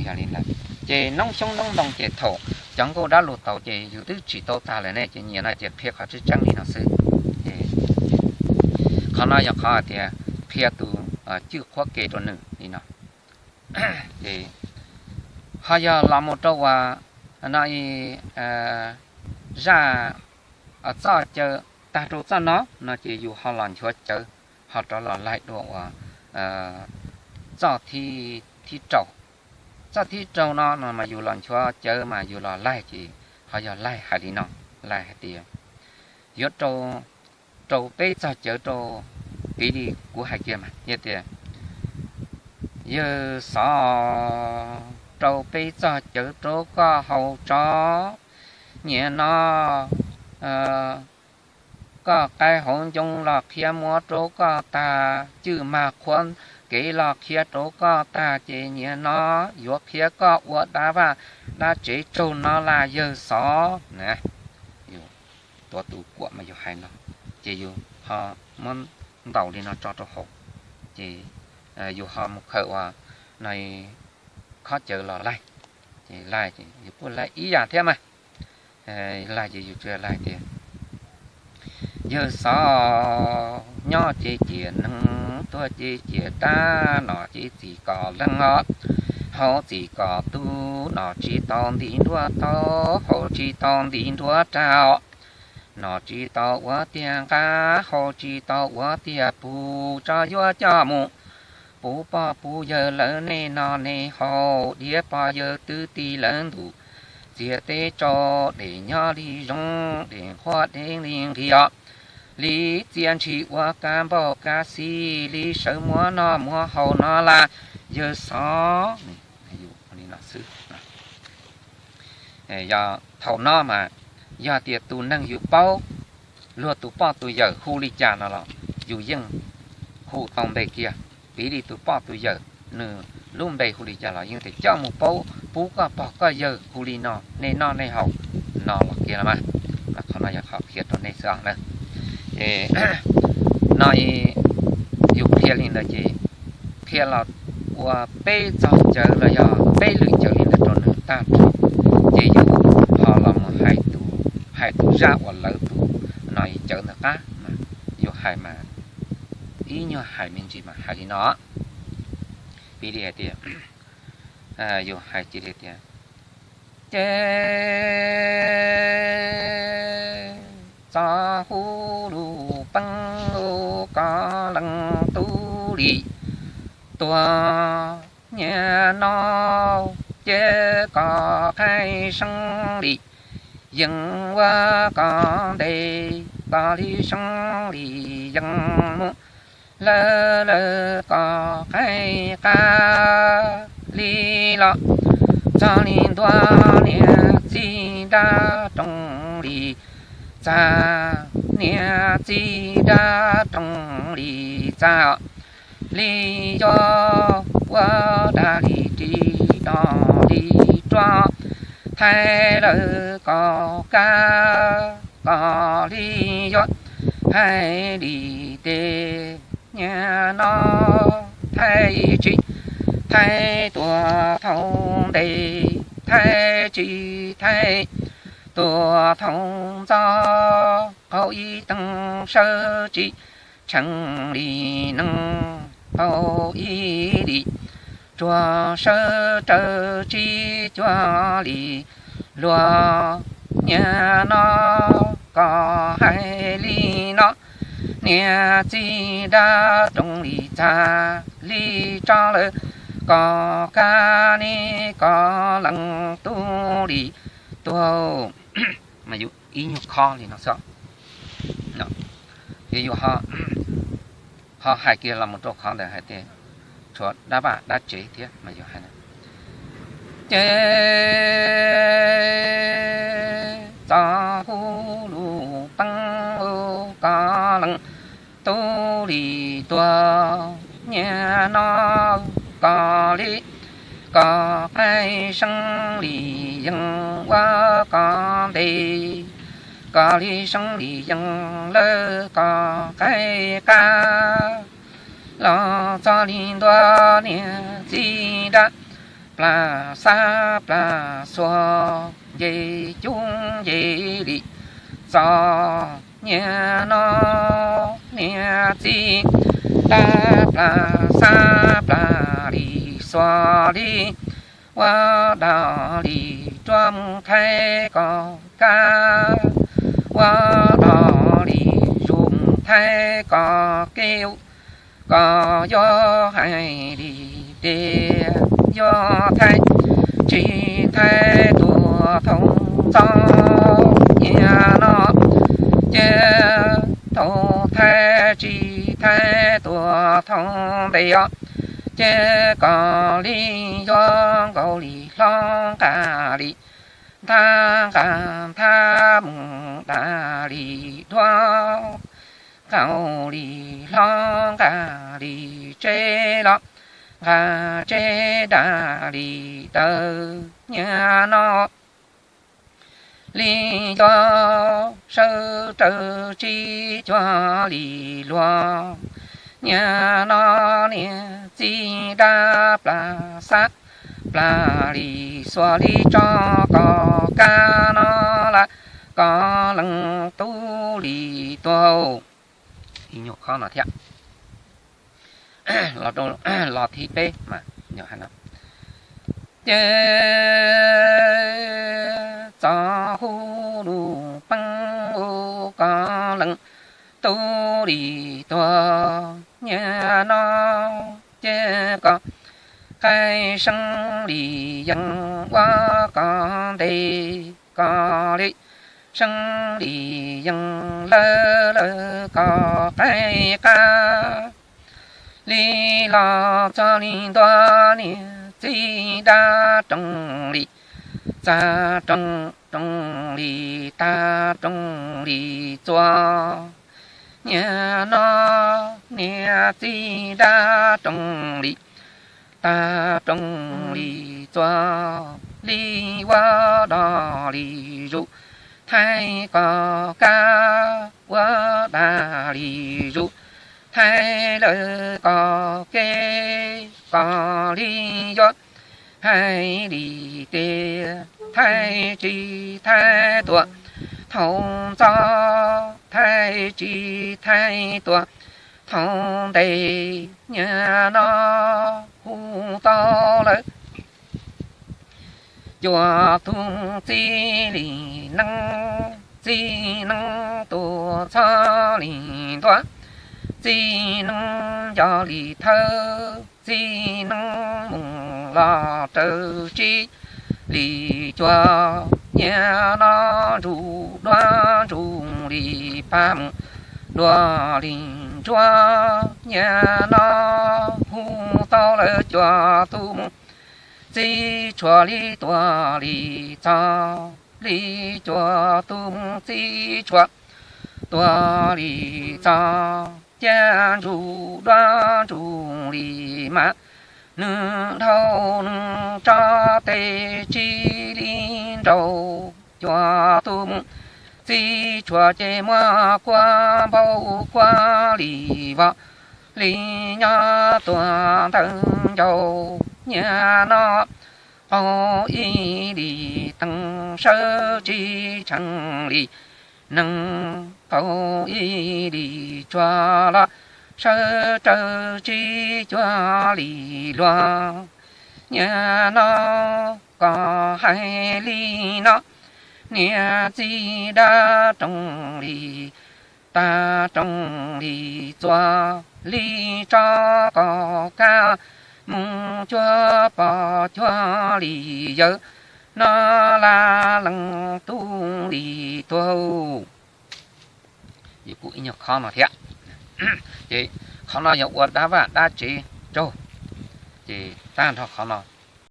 Yog li ntawd, ces noob xyoob noob ntoo ces thaum cov nkauj dab lug tau ces yus twb tsim tau tag lawm ne, ces nyias no ces qhia qhov tseeb tseeb li no xwb. Qhov no yog qhov hais tias qhia tus cwj qhuab ke rau nws li no. Ces ho yog los mus rau uas no zaj txoj caw tag rau txoj no no ces yus ho los nchuav cawv ho rov los laig dua uas txoj thib rau. Txoj thib rau no no mas yus los nchuav cawv mas yus los laig ces ho yog laig hais li no, laig hais tias yuav rau peb txog cawv rau piv li kuv hais kiag mas yog tias yawg xov rau peb txog cawv rau koj haus tso, niaj no koj qaib hauv ncoo los qhia muab rau koj tag, cwj mag qhuab kev los qhia rau koj tag, ces niaj no yuav qhia koj ua dab vaj dab tsev tsaug no las yawg xov na. Tuav tus kuam mas yus hais no, ces yus ho muab ntaus li no tso rau hauv, ces yus ho mus khaws uas no khob cawv los laig, ces laig ces yus kuj laig ib yam thiab mas. Laig ces yus tsuas laig tias yawg xov nyob ces ciam neeg, tuag ces ciam dab, nom ces txim kom leej os, haus txim kom tu, nom tsis tau nti nruab taub, haus tsis tau nti nruab rag os, nom tsis tau ua tiag nqab, haus tsis tau ua tiag pug, tso yuav coj mus puv pog puv yawg lawv nej noj nej haus, diav pog yawg twb ti lawv ntuj, txiag teb tsau, dej nyob li zoo, dej nqhuab dej li nqhis os, li txia ntshis ua kab npauj kab xis, li sawv muab noj muab haus no las yawg xov. Li no xwb. Yog thaum no mas yog tias tus neeg yus paub luag tus poj tus yawm hu li cas no los yus yeej hu tau npe kiag. Piv li tus poj tus yawm nws lub npe hu li cas los yeej tias coj mus paub pub koj pog koj yawg hu li no, nej noj nej haus no los kiag los mas. Qhov no yog qhov qhia rau nej xwb na. Ces no yus qhia li ntawd ces qhia los ua peb txog cawv los yog peb lwm cawv li ntawd rau nws tag nrho, ces yus ho los mus hais tus, hais tus zaj uas lawv tus no cawv ntawd qab, yus hais mas ib nyuag hais me ntsis mas hais li no. Piv li hais tias, yus hais cia li tias, ces txo hu lus peeb, koj leej tub li tuag niaj no, ces koj qhaib seeb li yeej ua koj ntes, koj li seeb li yeej mus, lawv lawv koj qhaib qab li los, txog li ntua niam txiv nrab rooj li txag, niam txiv nrab rooj li txag, li yuav ua dab li ris dog li ruam, thaij lawv koj kab, koj li yuav hais li tes, niaj no thaij tsis thaij tuaj thaum ntes, thaij tsis thaij tuaj thaum ntxov, qaug ib teeg sawv tsis tshee li neeg, qaug ib li tsuag sawv raws tsis cuag li luag, niaj no koj hais li no, niam txiv nrab rooj li txag, li tso lawv koj kab, ne koj leej tub li tuag. Mas yus ib nyuag khob li no xwb. Ces yus ho hais kiag los mus rau qhov ntawd hais tias tshuav dab vaj dab tsev thiab mas yus hais, ces txo hu lus peeb, koj leej tub li tuag niaj no, koj li koj qhaib seeb li yeej ua koj ntes, koj li seeb li yeej lawv koj qhaib qab, los txog li ntua niam txiv nrab plas xab plas xuas, nce cub nce li txos. Niaj no niag txiv dab plas xab plas li xuas li, ua dog li ruam thaij kom kab, ua dog li zus thaij kom kev, kom yuav hais li tias yuav thaij tsis thaij tuaj thaum ntxov. Niaj no ces thaum thaij tsis thaij tuaj thaum ntej os, ces kom li yuav nkaus li hlob nqa li nthab, nqa nthab mus da li duab, nkaus li hlob nqa li tseb los nqa tseb da li taw. Niaj no li yuav sawv raws tsis cuag li luag. Niaj no niag txiv dab plas xab plas li xuas li tso kom kab no lawm, kom leej tub li tuag. Ib nyuag qhov no thiab, los thib peb mas, ces txo hu lus peeb ua kom leej tub li tuag. Niaj no ces kom qaib seeb li yees ua kom ntev, kom li seeb li yees lawm lawm kom qaib qab li los txog li ntua. Niag txiv dab roog li txag roog, roog li tag roog li txua. Niaj no niag txiv dab roog li tag roog li txua, li ua dog li zus thaij kom kab, ua dog li zus thaij lawm kom kev, kom li yuav hais li tias thaij tsis thaij tuaj thaum ntxov, thaij tsis thaij tuaj thaum ntev. Niaj no hu tau lawm cua tus txij li neeb, txij neeb tuaj txog li ntua, txij neeb nco li thawj, txij neeb mus los raws tsis li cua. Niaj no ntsuj duab ntsuj li pab mus dua li ntsuab. Niaj no hu tau lawm cua tus mus txij tshua li tuaj li txog, li cua tus mus txij tshua tuaj li txog. Cia ntsuj duab ntsuj li mas nws dhau nws tso tes tsis li nraus. Cua tus mus txij tshua ces muab kua npau kua li vos li nyob tuaj ntawm ncauj. Niaj no qaug ib li teev sawv tsis tshee li neeg, qaug ib li tshua los sawv raws tsis cuag li luag. Niaj no kom hais li no, niag txiv dab roog li tag roog li txua, li tso kom kab mus cuag pog cuag li yawg, no la leej tub li tuag. Kuj ib nyuag qhov no thiab. Ces qhov no yog ua dab vaj dab tsev raug. Ces tag nrho qhov no